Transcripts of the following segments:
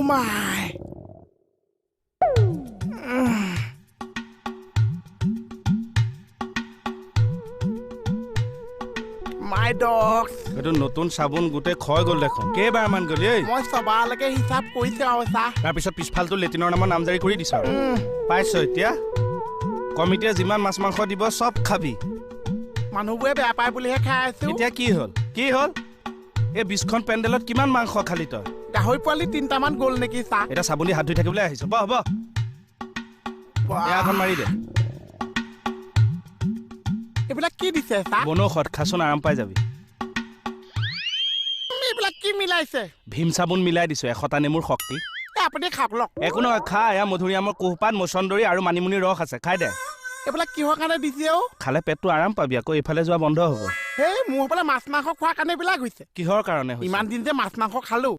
মাই, মাই dog. এইটো নতুন চাবোন গোটেই ক্ষয় গ'ল দেখোন, কেইবাৰমান গ'লি ঐ? মই ছবাৰলৈকে হিচাপ কৰিছো আৰু চাহ। তাৰপিছত পিছফালটো লেটিনৰ নামত নামজাৰি কৰি দিছ আৰু। পাইছ এতিয়া? কমিটিয়ে যিমান মাছ মাংস দিব চব খাবি। মানুহবোৰে বেয়া পায় বুলিহে খাই আছো। এতিয়া কি হ'ল? কি হ'ল? এই 20খন পেণ্ডেলত কিমান মাংস খালি তই? গাহৰি পোৱালি 3টামান গ'ল নেকি চাহ। এতিয়া চাবোন দি হাত ধুই থাকিবলৈ আহিছ। বহ বহ, এয়াখন মাৰি দে। এইবিলাক কি দিছে চাহ? বনৌষধ, খাচোন আৰাম পাই যাবি। এইবিলাক কি মিলাইছে? ভীম চাবোন মিলাই দিছো, 100টা নেমুৰ শক্তি। আপুনি খাওক লওক। একো নহয়, খা। এয়া মধুৰিআমৰ কোহপাত, মচন্দৰী আৰু মানিমুনিৰ ৰস আছে, খাই দে। এইবিলাক কিহৰ কাৰণে দিছে অ'? খালে পেটটো আৰাম পাবি, আকৌ এইফালে যোৱা বন্ধ হ'ব। সেই মোৰ ফালে মাছ মাংস খোৱাৰ কাৰণে এইবিলাক হৈছে। কিহৰ কাৰণে? ইমান দিন যে মাছ মাংস খালো,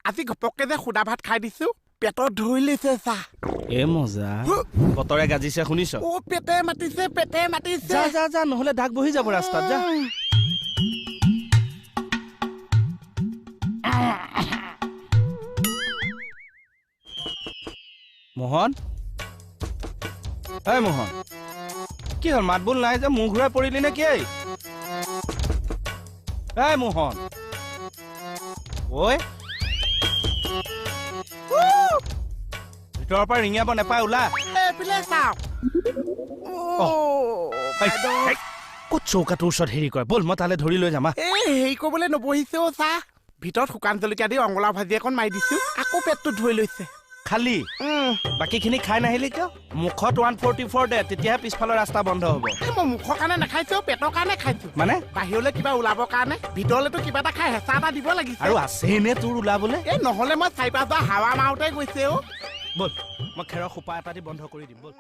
আজি ঘপককে যে সুদা ভাত খাই দিছো, পেটত ধৰি লৈছে চাহ। এ মজা, বতৰে গাজিছে শুনিছ? অ, পেটে মাতিছে, পেটে মাতিছে। যা যা যা, নহ'লে দাগ বহি যাব ৰাস্তাত, যা। মোহন, এই মোহন, কি হ'ল? মাত বোল নাই যে, মূৰ ঘূৰাই পৰিলি নে কি? এই মোহন, ঐ, ভিতৰৰ পৰা ৰিঙিয়াব নেপায়, ওলা। ক'ত চৌকাটোৰ ওচৰত হেৰি কৰে? ব'ল, মই তালৈ ধৰি লৈ যাম। এই হেৰি কৰিবলৈ নবহিছে অ' চাহ। ভিতৰত শুকান জলকীয়া দি অঙলা ভাজি অকণ মাৰি দিছো, আকৌ পেটটো ধৰি লৈছে। খালি বাকীখিনি খাই নাহিলি কিয়? মুখত 144 দে, তেতিয়াহে পিছফালৰ ৰাস্তা বন্ধ হ'ব। মই মুখৰ কাৰণে নাখাইছো, পেটৰ কাৰণে খাইছো। মানে বাহিৰলৈ কিবা ওলাবৰ কাৰণে, ভিতৰলৈতো কিবা এটা খাই হেঁচা এটা দিব লাগিছে। আৰু আছেই নে তোৰ ওলাবলৈ? এই নহ'লে মই 4-5 বাৰ হাৱা মাৰোঁতে গৈছে অ'। ব'ল, মই খেৰৰ সোপা এটা দি বন্ধ কৰি দিম, ব'ল।